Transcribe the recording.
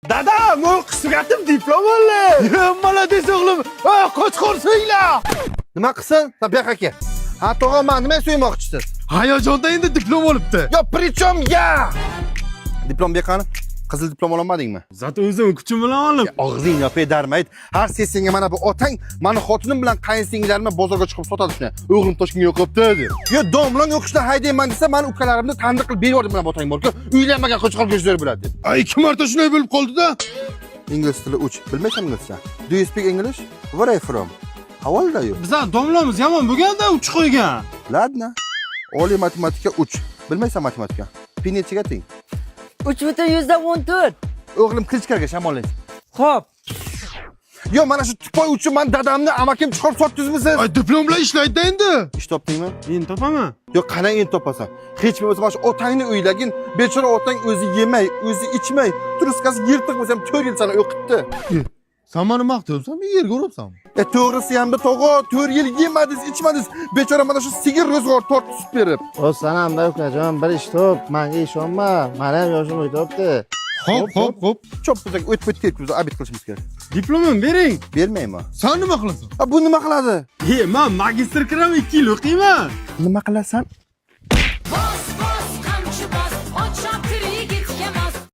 Dada, o'qish tugatib, diplom oldim. Молодец, o'g'lim. Ha, qo'chqorsanglar. Nima qilsin? Bu yoqqa kel. Ha, tog'a, man nima so'ymoqchisiz? Hayajonda endi diplom olibdi. Yo, причём я? Diplom bu qani? Qizil diplom ololmadingmi? Зато o'zim kuchim bilan oldim. Og'zing yopay, darmayt. Har sessinga mana bu otang mani xotinim bilan qayinsinglarimni bozorga chiqib sotadi shuni. O'g'lim Toshkentga o'qibdi deb. Yo, domlan o'qishdan haydayman desa, mani ukalarimni tandiq qilib berib yubordi mana bu otang borku. Uylanmagan qo'chqor go'shtlar bo'ladi deb. Ay, ikki marta shunday bo'lib qoldi-da. Ingliz tili 3. Bilmaysan inglizcha? Do you speak English? Where are you from? How old are you? Bizlar domlamiz yomon bo'lganda uch qo'ygan. Ладно. Oliy matematika 3. Bilmaysan matematika. Pi nechaga teng? 3,14. O'g'lim klichkaga shamollaysiz. Xo'p. Yo, mana shu тупой uchun man dadamni amakim chiqarib sotdingizmi siz? Ay, diplom bilan ishlaydi endi. Ish topdingmi? Men topaman. Yo, qanday endi topasan? Hech bo'lmasa mana shu otangni o'ylagin. Bechora otang o'zi yemay, o'zi ichmay, труска si yirtiq bo'lsa ham 4 yil seni o'qitdi. Sen meni maqtayapsanmi, yerga uryapsanmi? E, to'g'risi hamda, tog'a, 4 yil yemadingiz, ichmadingiz. Bechora mana shu sigir ro'zg'or tortdi sut berib. O'z sanamda, ukajon, bir ish top, manga ishonma, mani ham yoshim o'tyapti. Xo'p. Cho'p bizga o'tib o'tib kelib biz обед qilishimiz kerak. Diplomimni bering. Bermayman. Sen nima qilasan? A, bu nima qiladi? E, men magistr kiraman, 2 yil o'qiyman. Nima qilasan?